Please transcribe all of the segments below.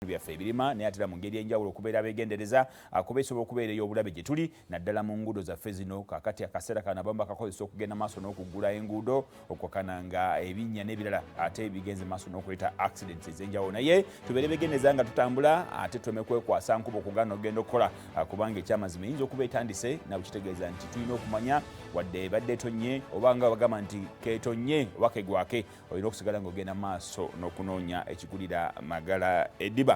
Byaffe ebirima, naye atera mu ngeri enjawulo okubeera abeegendereza, kuba esobola okubeera ey'obulabe gye tuli, naddala mu nguudo zaffe zino. Kakati akaseera kano abamu bakakozesa okugenda maaso n'okuggula enguudo, okwakana nga ebinnya n'ebirala, ate bigenze maaso n'okuleeta accidents ez'enjawulo. Naye tubeere begendereza nga tutambula, ate tuleme kwekwasa nkuba okugaana okugenda okukola, kubanga ekyamazima eyinza okuba etandise nabwe kitegeeza nti tulina okumanya wadde ebadde etonye, oba nga bagamba nti ketonye oba kegwake, olina okusigala ng'ogenda maaso n'okunoonya ekigulira magala eddiba.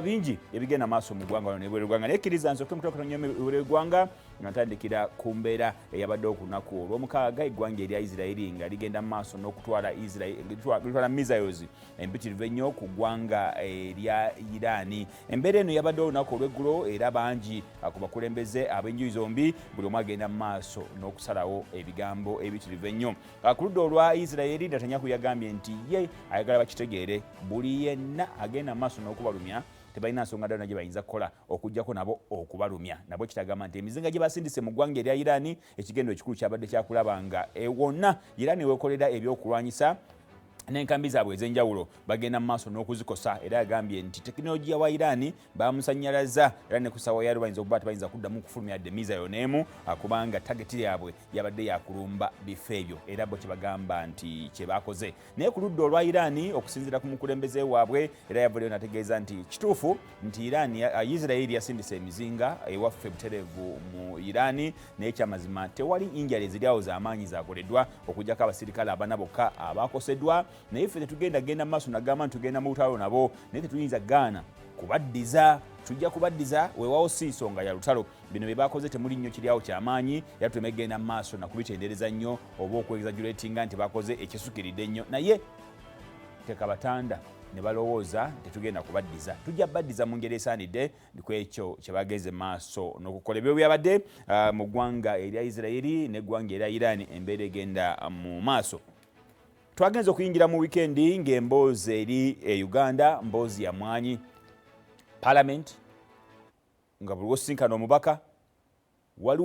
Bingi ebigenda maaso mu ggwanga wano nebweru ggwanga, naye kkiriza nsooke mutokoto nnyo ebweru ggwanga, nga ntandikira ku mbeera eyabaddewo ku lunaku olw'omukaaga, eggwanga erya Isiraeri nga ligenda mu maaso n'okutwala litwala missiles empitirivu ennyo ku ggwanga erya Iraani. Embeera eno yabaddewo olunaku olw'eggulo, era bangi ku bakulembeze ab'enjuyi zombi buli omu agenda mu maaso n'okusalawo ebigambo ebitirivu ennyo. Ku ludda olwa Isiraeri, Netanyahu yagambye nti ye ayagala bakitegeere, buli yenna agenda mu maaso n'okubalumya tebalina nsonga ddala gye bayinza kukola okuggyako nabo okubalumya nabo. Kitagamba nti emizinga gye basindise mu ggwanga erya Iraani, ekigendo ekikulu kyabadde kyakulaba nga wonna Iraani weekolera ebyokulwanyisa n'enkambi zaabwe ez'enjawulo bagenda mu maaso n'okuzikosa. Era yagambye nti tekinologiya wa Iraani bamusanyalaza, era ne ku ssaawa yalo bayinza okuba tebayinza kuddamu kufulumya yadde missile n'emu, kubanga target yaabwe yabadde yakulumba bifo ebyo, era bo kyebagamba nti kyebakoze. Naye ku ludda olwa Iraani, okusinziira ku mukulembeze waabwe, era yavuddeyo nategeeza nti kituufu nti Iraani, Isiraeri yasindisa emizinga ewaffe butereevu mu Iraani, naye kyamazima tewali injury eziri awo z'amaanyi zakoleddwa okuggyako abasirikale abana bokka abakoseddwa. Naye ffe tetugenda genda maaso nagamba nti tugenda mu lutalo nabo, naye tetuyinza gaana kubaddiza, tujja kubaddiza. Weewaawo si nsonga ya lutalo, bino bye bakoze temuli nnyo kiri awo kyamaanyi, era tuleme genda mu maaso nakubitendereza nnyo oba okwexaggeratinga nti bakoze ekisukiridde ennyo. Naye tekabatanda ne balowooza tetugenda kubaddiza, tujja baddiza mu ngeri esaanidde ku ekyo kye bagenze maaso n'okukola. Ebyo byabadde mu ggwanga erya Isiraeri n'eggwanga erya Iran, embeera egenda mu maaso. Twagenza okuyingira mu wiikendi ng'emboozi eri e Uganda mboozi ya mwanyi, parliament, nga buli wosinkana omubaka waliwo